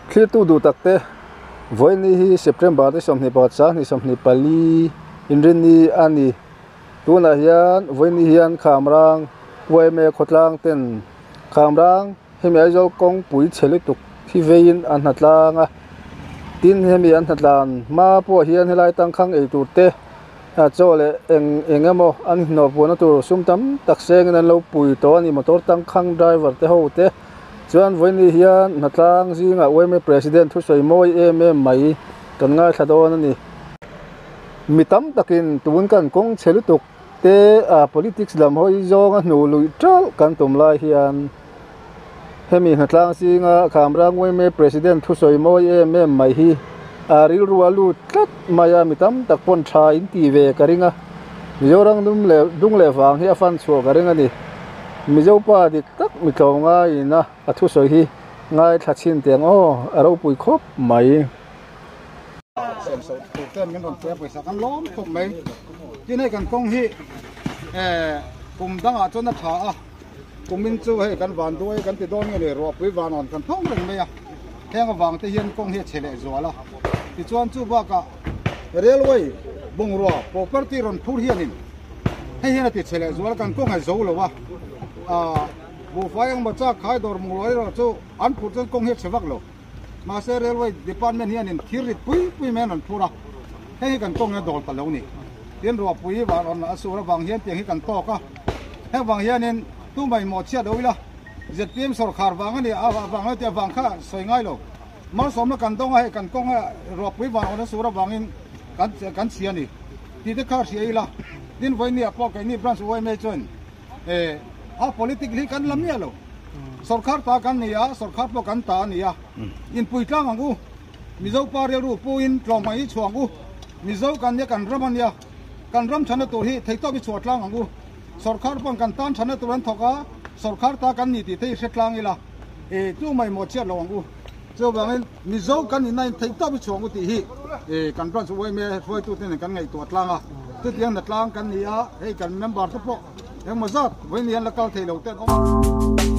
Thlirtu duh tak te, Vawiini hi September ni 21 sang 24 inrinni a ni. Tunah hian vawiini hian Khamrang yma khawtlang ten Khamrang hemi Aizawl kawngpui chhe lutuk hi veiin an hnatlang a. Tin, hemi an hnatlan hma pawh hian helai tangkhang ei tur te chaw leh eng eng emaw an hnawhpuahna tur sum tam tak sengin an lo pui tawh a ni. Motor tangkhang driver te ho te chuan vawiini hian hnatlang zingah yma president thusawi mawi em em mai kan ngaithla dawn a ni. Mi tam takin tun kan kawng chhe lutuk te a politics lam hawi zawnga hnu luih ṭalh kan tum lai hian hemi hnatlang zinga Khamrang yma president thusawi mawi em em mai hi a rilru a lut tlat mai a, mi tam tak pawn tha in ti ve ka ring a, Mizoram dum leh dung leh vang hi a fan chhuah ka ring a ni. Mizo pa dik tak mi tlawm ngaiin a a thusawi hi ngaithla chhin teh ang aw, a ropui khawp mai. Siamsawh tur ten min rawn pe a pawisa kan lawm khawp mai. Tin hei kan kawng hi eh kum dangah chuan a tha a, kumin chu hei kan van duai kan ti dawn nge ni ruahpui van rawn kan thawng reng mai a, heng avang te hian kawng hi a chhe leh zual a. Tichuan chu bakah railway bungrua property rawn phur hianin hei hian a ti chhe leh zual a, kan kawng a zo lo a, ah buhfai engmaw chak khai dawr bungrua erawh chu an phur chuan kawng hi a chhe vak lo. Mahse Railway Department hianin thir rit pui pui mai an rawn phur a, heng hi kan kawng hian dawl ta lo ni. Tin ruahpui vah rawn a sur avang hian tiang hi kan tawk a, heng vang hianin tumah in mawhchhiat lo ila, zpm sawrkhar vang a ni a vang lo tih avang kha sawi ngai lo. Malsawmna kan dawng a, hei kan kawng a ruahpui vah rawn a sur avangin kan kan chhia a ni tih te kha hria ila. Tin vawinia pawh keini Branch yma chuan Eh, a politic hi kan la miah lo. Sorkar ta kan ni a, sorkar pawh kan ta a ni a. Inpui tlang ang u. Mizo pa rilru puin tlawmhmai hi chhuah ang u. Mizo kan nia kan ram a nia. Kan ram thana tur hi theihtawp hi chhuah tlang ang u. Sorkar pawn kan tan thana tur an thawk a, sorkar ta kan ni tih te hi hre tlang ila. Eh, tu mai maw chhiat lo ang u. Chuvangin Mizo kan inna in theihtawp hi chhuah ang u tih hi eh kan branch yma hruaitute nen kan ngaihtuah tlang a. Chutiang na tlang kan ni a, hei kan member te pawh Engmaw zat vawiin hian la kal thei lo te an awm a.